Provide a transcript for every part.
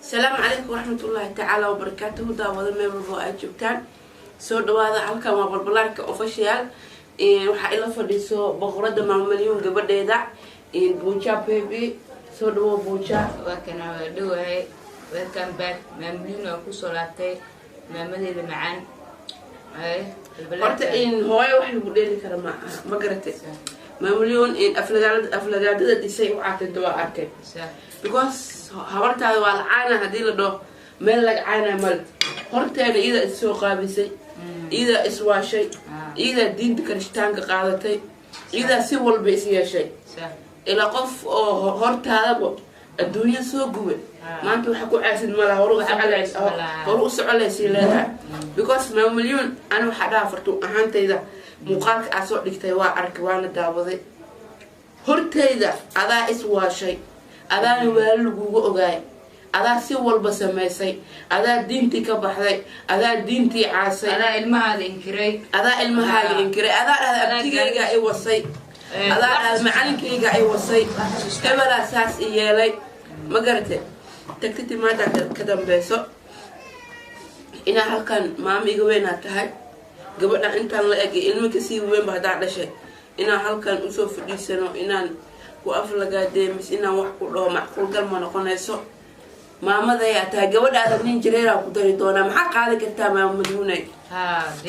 Asalaamu calaykum waraxmatullaahi tacaala wabarakaatuhu. Daawada meel walba oo aad joogtaan, soo dhawaada. Halkan waa Balbalaarka Official. Waxaa ila fadhiiso boqorada Maamalyuun gabadheeda, Buuja Baby. Soo dhawo, Buuja. Waa kana, waa dhowahay. Welcome back, Maamulin. Waa kusoo laabtay maamadeeda macaan. Horta in hooyo wax lagu dheeli kara ma aha, ma garatay? Maamalyuun aflagaadada dhisay u caatayta waa arkay, because habartaada waa la caana. Haddii la dhaho meel laga caynaa male, horteena iyadaa is soo qaabisay, iyadaa iswaashay, iyadaa diinta karishtaanka qaadatay, iyadaa si walba is yeeshay. Ilaa qof oo hortaadaba adduunya soo gubay maanta waxa ku caasid malaha. Hore u socoleysay leedahay, because Maamalyuun ani waxaa dhaha fartu ahaantayda muuqaalka aad soo dhigtay waa arkay, waana daawaday. Hortayda adaa iswaashay, adaana waali laguga ogaay, adaa si walba samaysay, adaa diintii ka baxday, adaa diintii caasay. Adaa ilmahaada inkiray. Adaa ilmahaaga inkiray, adaa dhahday abtigayga i wasay, adaa dhahday macalinkayga i wasay, hebelaa saas i yeelay. Ma garate? Tagti timaada ka dambeyso inaa halkan maamo iga weynaa tahay, gabadhan intaan la egay, ilmo kasii weynba haddaa dhashay, inaan halkan usoo fadhiisano, inaan ku aflagaadee mis inaan wax ku dhaho macquulgal ma noqonayso. Maamadayaa tahay, gabadhaada nin jareeraa ku dari doonaa. Maxaa qaadi kartaa, Maama Malyuunay?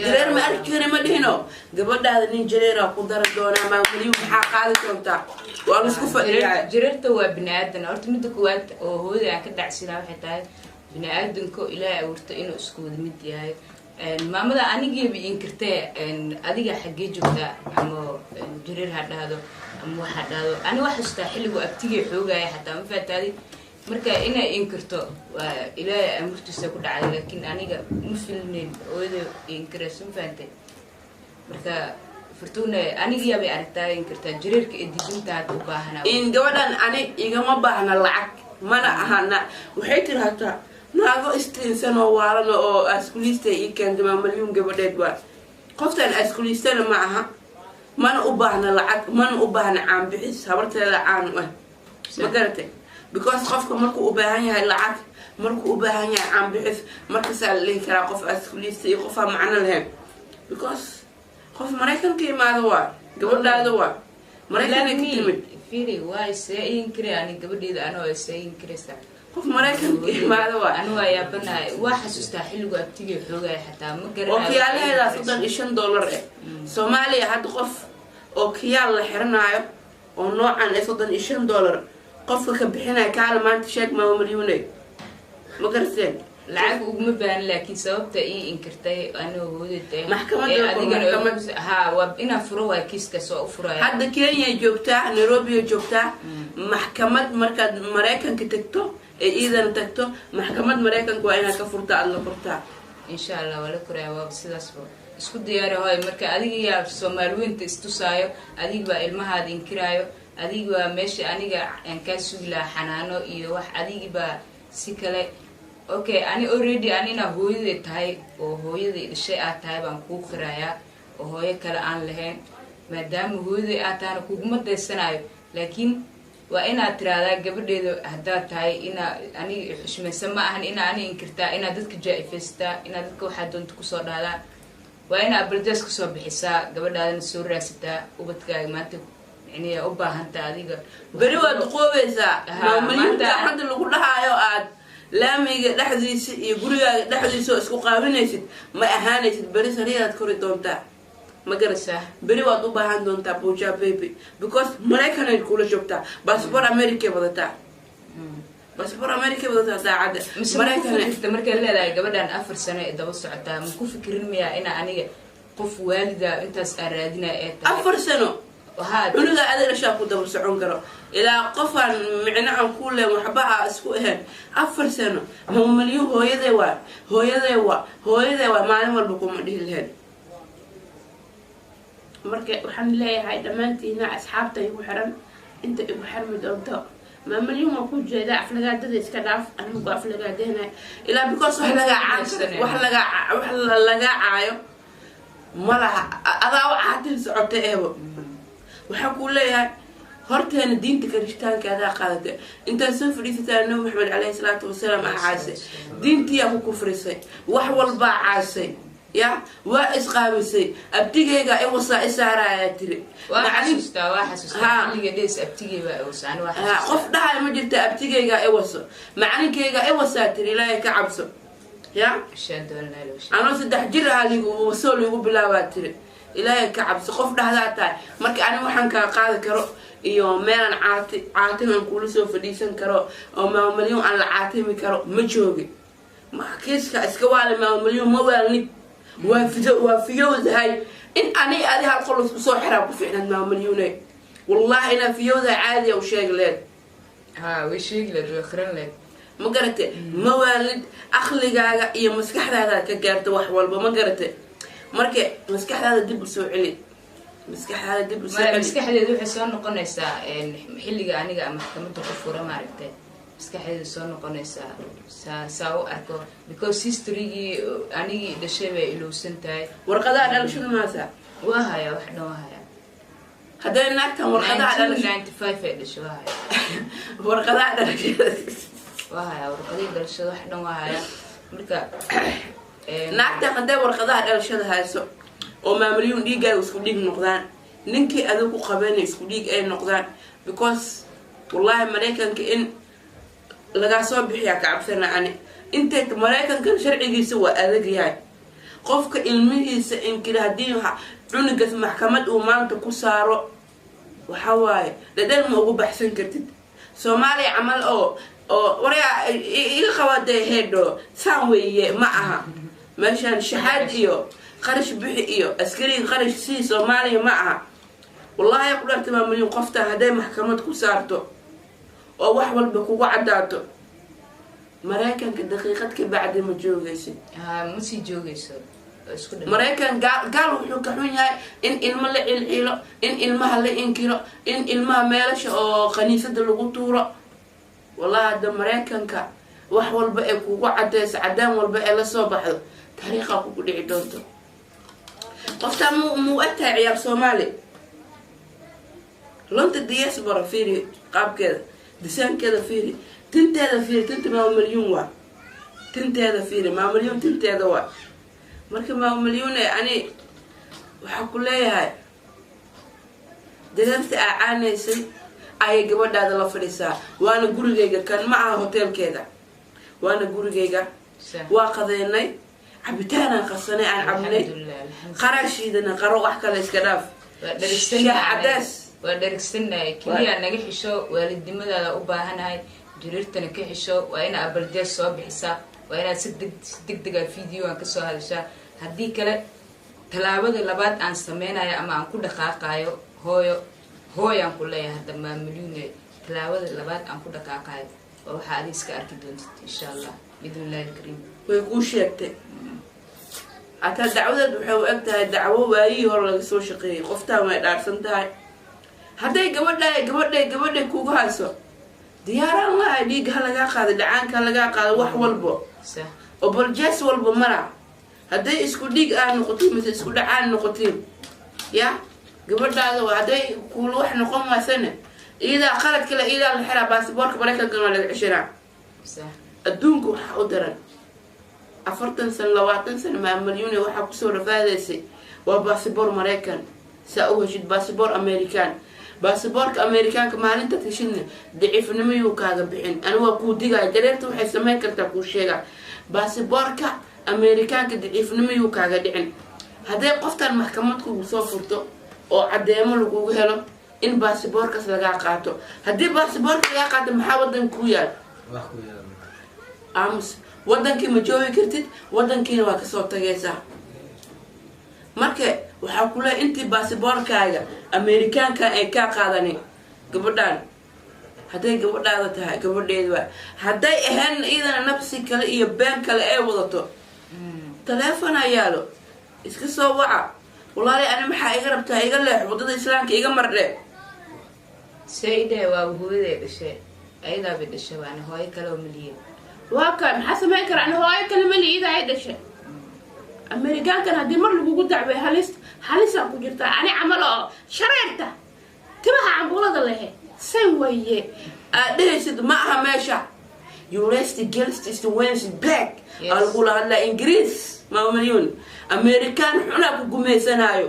Jareer ma arki kari, ma dhihino. Gabadhaada nin jareeraa ku dari doonaa. Maama Malyuun, maxaa qaadi doontaa? Waa laisku fadhiyaa. Jareerta waa bini aadan. Horta midda koowaad oo hooyada aan ka dhacsinaa waxay tahay bini aadanka Ilaahay abuurta inuu isku wada mid yahay. Maamada anigiiba inkirtee, adiga xaggee joogtaa? Ama jareer ha dhahdo ama wax ha dhahdo, ani wax xustaa xilligu abtigay xoogaya xataa ma faataadi. Marka inay inkirto waa Ilaahay amurtiisa ku dhacday, laakiin aniga ma filnayn hooyada inkirayso, ma fahantay? Marka Fortuna anigiyaabay aragtaa inkirtaa jareerka ee didinta hadda u baahanaa. In gabadhan ani igama baahna lacag mana ahana. Waxay tiri hataa naago istiinsan oo waalan oo askuliista ii keentay. Maamalyuun gabadheed waa qoftan, askuliistana ma aha, mana u baahna lacag, mana u baahna caanbixis. Habarteeda caan u ah, ma garatay? Because qofka markuu u baahan yahay lacag, markuu u baahan yahay caanbixis, markaasaa la dhihi karaa qof askuliista iyo qofaa macno lahayn, because qof Maraykanka imaado waa gabadhaada, waa Maraykanay ka timid. Firi, waay see inkire ani gabadheeda anoo see inkiraysaa? Qof Maraykanka imaado waa. Ani waa yaabanahay, waa xasuustaa xilligu abtigay xoogaya xataa ma garanayo. Oo kiyaalaheedaa $35 eh. Soomaaliya hadda qof oo kiyaal la xiranaayo oo noocan ee $35 qofka ka bixinaya, kaala maanta sheeg, Maama Malyuuney, ma garateen? Lacag uguma baahan, laakiin sababta ii inkirtay anigoo hooyada. Maxkamadda la kor, maxkamad. Ha, waa inaa furo, waa kiiskaas waa u furaya. Hadda Kenya joogtaa, Nairobi joogtaa. Maxkamad markaad Maraykanka tagto ee iidana tagto, maxkamad Maraykanka waa inaad ka furtaa, aada la kortaa. Insha Allah waa la koraya, waaba sidaasba isku diyaari hooy. Marka adiga yaa Soomaali weynta istusaayo, adiga baa ilmahaada inkiraayo, adiga baa meesha aniga aan kaa sugi lahaa xanaano iyo wax, adigi baa si kale. Okay, ani already anina hooyaday tahay oo hooyaday dhashay aad tahay baan kuu qirayaa, oo hooyo kale aan lahayn. Maadaama hooyaday aad tahayna kuguma daysanayo, laakiin waa inaad tiraahdaa gabadheeda haddaad tahay inaa aniga xushmaysan. Ma ahan inaa ani inkirtaa, inaad dadka jaa-ifaysataa, inaad dadka waxaa doonta kusoo dhahdaa. Waa inaad apologize kasoo bixisaa, gabadhaadana soo raadsataa, ubadkaaga maanta micnihi u baahantaa adiga. Beri waad duqoobaysaa. Maamalyuunta maanta hadda lagu dhahaayo aad laamiga dhexdiisa iyo gurigaaga dhexdiisa oo isku qaabinaysid ma ahaanaysid. Beri sariiraad kori doontaa, ma garat? Beri waad u baahan doontaa, Buja Baby, because Maraykanay kula joogtaa, baasboor America wadataa, baasboor America wadataa daacadda. Mise ma ku Maraykan fikirta markaad leedahay gabadhan 4 sano ee daba socotaa? Ma ku fikirin miyaa inaa aniga qof waalida intaas aan raadinaya ee tahay? 4 sano cunuga ada dhashaa ku daba socon karo ilaa qofaan micno aan ku leen waxba aa isku ahayn. 4 sano, mamalyo, hooyaday waa, hooyaday waa, hooyaday waa, maalin walba kuma dhihi lahayn. Marka waxaan leeyahay dhammaantiina asxaabta igu xiran, inta igu xirmi doonto, maamalyun waa ku jeedaa, aflagaadada iska dhaaf. Anigu aflagaadeynay ilaa because wax lagaa wax lagaa wax lagaa caayo ma laha. Adaa u caatin socota eebo, waxaa kuu leeyahay. Horteena diinta kirishtaanka adaa qaadatay. Intaad soo fadhiisataa Nabi Maxamed caleyhi salaatu wasalaam aa caasay, diintiyaa ku kufrisay, wax walbaa caasay, ya waa isqaabisay. Abtigeyga i wasaa isaaraayaa tiri. Waa xasuustaa, waa xasuustaa xilliga dhees abtigey baa awsaan, waa xasuustaa. Qof dhahay ma jirta abtigeyga i waso, macalinkeyga i wasaa tiri. Ilaahay ka cabso, ya. Ashhadu an laa ilaaha illa. Anoo 3 jir ahaa ligu wasoo ligu bilaabaa tiri. Ilaahay ka cabso, qof dhahdaa tahay. Marka ani waxaan kaa qaadi karo iyo meelaan caati caatim aan kula soo fadhiisan karo oo maamalyuun aan la caatimi karo ma joogi. Kiiska iska waali, maamalyuun ma waalnid, waa fido, waa fiyowdahay. In ani adi hal qol isku soo xiraa ku fiicnaad, maamalyuune. Wallahi inaa fiyowdahay caadiya u sheegi leed. Ha, way sheegi leed, way akhrin leed. Ma garate? Ma waalid, aqligaaga iyo maskaxdaada ka gaarta wax walba, ma garate? Marka maskaxdaada dib u soo celi, maskaxdaada dib u soo maya celi. Maskaxdeedu waxay soo noqonaysaa xilliga aniga maxkamadda ku fura, maaragtay, maskaxdeedu soo noqonaysaa saa u arko, because historygii anigii dhashay bay ilowsan tahay. Warqadaha dhalashada maasa? Waa haya, wax dhan waa haya. Hadday naagtan warqadaha dhalasha 1995 ay dhashay, waa haya. Warqadaha dhalashada. Waa haya warqadihii dhalashada, wax dhan waa haya. Marka Naagtan hadday warqadaha dhalashada hayso oo maamalyuun dhiiggaaga isku dhiig noqdaan, ninkii adig ku qabeyna isku dhiig ay noqdaan, because wallahi Maraykanka in lagaa soo bixiyaa ka cabsana ani. Intay Maraykankan sharcigiisa waa adag yahay. Qofka ilmihiisa inkira, haddii cunugas maxkamad uu maanta ku saaro, waxa waaye dhadhan ma ugu baxsan kartid. Soomaaliya camal oo waryaa iga qabadee heedho saan weeye ma aha. Meeshaan shaxaad iyo qarash bixi iyo askariga qarash sii Soomaaliya ma aha. Wallahi ku dharta, maamulyin, qoftaan hadday maxkamad ku saarto oo wax walba kugu caddaato, Maraykanka daqiiqad ka bacdi ma joogaysid. Ha, ma sii joogayso. Waa isku dham. Maraykan gaal gaal wuxuu ka xun yahay in ilmo la cilciilo, in ilmaha la inkiro, in ilmaha meelasha oo khaniisada lagu tuuro. Wallahi hadda Maraykanka wax walba ee kugu cadeyso, cadaan walba ee lasoo baxdo, taariikhaa kugu dhici doonto. Qoftaa muu egtahay ciyaar Soomaali lonta diaspora. Fiiri qaabkeeda, disaankeeda fiiri, tinteeda fiiri. Tinta maama malyuun waa, tinteeda fiiri, maama malyuun tinteeda waa. Marka maama malyuune, ani waxaa ku leeyahay dareerta aa caanaysay ayay gabadhaada la fadhiisaa. Waana gurigayga kan, ma aha hoteelkeeda, waana gurigayga. Waa qadeynay, cabitaanaan qasanay, aan cabnay. Alxamdulilah, alxamdulilah. Qarashiidana qaro, wax kale iska dhaaf. Waa shaah dherigsannahay. Cadees. Waa dherigsannahay. Keliya naga xisho, waalidnimadaada u baahanahay, jariirtana ka xisho. Waa inaa abaljees soo bixisaa, waa inaad si deg dega videoan kasoo hadashaa. Haddii kale tallaabada labaad aan sameynayo ama aan ku dhaqaaqayo, hooyo, hooyaan ku leeyahay hadda, maamulyune, tallaabada labaad aan ku dhaqaaqayo waa waxaa adi iska arki doontid, insha Allah, biidni illahi alkariim. Way kuu sheegtay. Hataa dacwadeed waxay u eg tahay dacwo waayihii hore laga soo shaqeeyay. Qoftaan way dhaarsan tahay. Hadday gabadha gabadhay gabadhay kugu hayso, diyaaraan lahay, dhiigga ha lagaa qaado, dhacaanka ha lagaa qaado, wax walbo oo boljees walba mara. Hadday isku dhiig aa noqotiin mise isku dhacaan noqotiin, ya gabadhaada waa hadday kuula wax noqon waasane, iidaa qalad kale, iidaa la xiraa, baasiboorka Maraykankana waa laga ceshanaa. Adduunka waxaa u daran 40 sano, 20 sano, maamalyuune waxaa kusoo rafaadaysay waa baasiboor Maraykan. Saa u heshid baasiboor American, baasiboorka Amerikaanka maalintaad heshidna daciifnimo yuu kaaga bixin. Ani waa kuu digaya, dareerta waxay samayn kartaa kuu sheega. Baasiboorka Amerikaanka daciifnimo yuu kaaga dhicin. Hadday qoftan maxkamad kugu soo furto oo caddeemo lagugu helo in baasiboorkaas lagaa qaato, haddii baasiboorka lagaa qaato, maxaa wadan kuu yaal? Wax ku yaal. Aamus, wadankii ma joogi kartid, wadankiina waa kasoo tagaysaa. Marka waxaa ku leeay intii baasiboorkaaga Amerikaanka ay kaa qaadani, gabadhaan hadday gabadhaada tahay, gabadheeda waa. Hadday ahayn iyadana nafsi kale iyo been kale ay wadato, taleefon yaalo, iska soo waca. Walaali, ani maxaa iga rabtaa? Iga leex waddada islaamka, iga mardhe. See idhahe, waa hooyaday dhashay, ayadaabay dhashay, waana hooyo kale oo maliye. Waa kan, maxaa samayn kara? Ani hooyo kale mali, ida ay dhashay. Amerikaankan haddii mar lagugu dacway, halis halisaa ku jirtaa. Ani camal oo shareerta Timaha cambuulada lehe san waye aad dhehaysid ma aha meesha. You rest against is the ones black. Yes. Aa lagula hadlaa Ingiriis. Maama Malyuun, Amerikaan xunaa ku gumaysanaayo,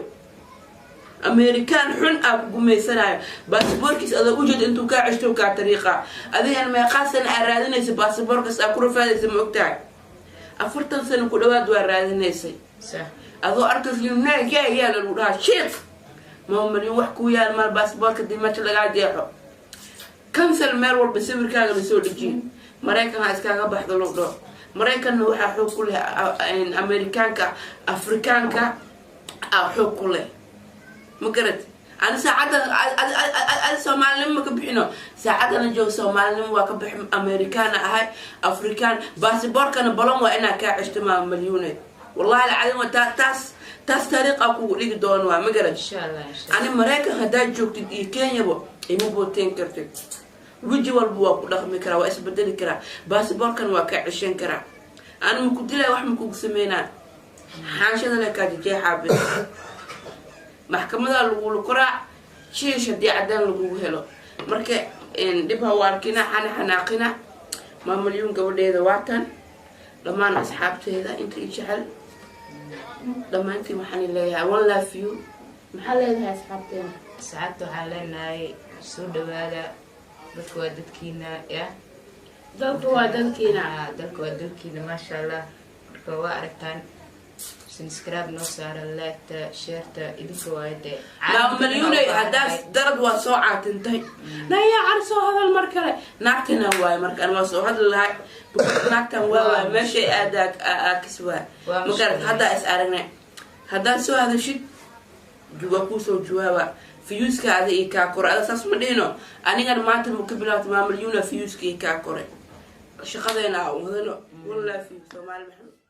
Amerikaan xun aa ku gumaysanaayo. Baasboorkiis adoo ujeed intuu kaa ceshto kaa tariiqa. Adigan meeqaa sana aa raadinaysa baasboorkaas aa ku rafaadaysa? Ma ogtahay 40 sano ku dhawaad waa raadinaysay? Sax. Adoo arkas yaa yaa lagu dhahaa shiik. Maama Malyuun, wax kuu yaal maal. Baasboorka dii meesha lagaa jeexo, cancel, meel walba sawirkaaga lasoo dejiyo, Maraykan ha iskaaga baxdo lagu dhaho. Maraykanna waxaa xoog ku leh Amerikaanka, Afrikaanka aa xoog ku leh. Ma garat? Ani saacadan adi Soomaalinimo ma ka bixino. Saacadana joog Soomaalinimo waa ka bixi, Amerikaana ahay, Afrikaan. Baasiboorkana balon waa inaa kaa ceshto, Maama Malyuune. Wallahi alcadiim, waa taas taas taariiqa kugu dhigi doono waa. Ma garat? Insha Allah, insha Allah. Ani Maraykan haddaad joogtid iyo Kenyaba ima booteen kartid. Weji walba waa ku dhaqmi karaa, waa isbedeli karaa, baasiboorkan waa kaa ceshan karaa. Ani maku dilay, wax makugu sameynaa, xaanshada le kaa jejeexaa bis. Maxkamadaa lagula koraa jiish haddii cadaan lagugu helo. Marka dhib ha waarkina, xana xanaaqina. Maamalyuun gabadheeda waatan. Dhammaan asxaabteeda inta i jecel dhammaantiin waxaan leeyahay one love you. Maxaa leedahay asxaabteena? Asxaabta waxaan leenahay soo dhawaada. Dadka waa dadkiina ya. Dalka waa dalkiina. Ah, dalka waa dalkiina, maasha Allah. Marka waa aragtaan, subscribe noo saara, like-ta, share-ta, idinka waayo dee. Maama Malyuunay, haddaas darad waa soo caatintay nayaa car soo hadal mar kale naagtana waaye. Markaan waa soo hadli lahay because naagtan waa waay meeshay aadaa aakis waay. Waa ma garat? mashquul. Haddaa is aragnay, haddaad soo hadashid waa kuusoo jawaaba. Views-kaada iyo kaa kore ada saas ma dhihino. Anigana maanta ma ka bilaabta Maama Malyuuna views-ka iyo kaa kore. Shaqadeena aa wadano. One love you, Soomaali Maxamed.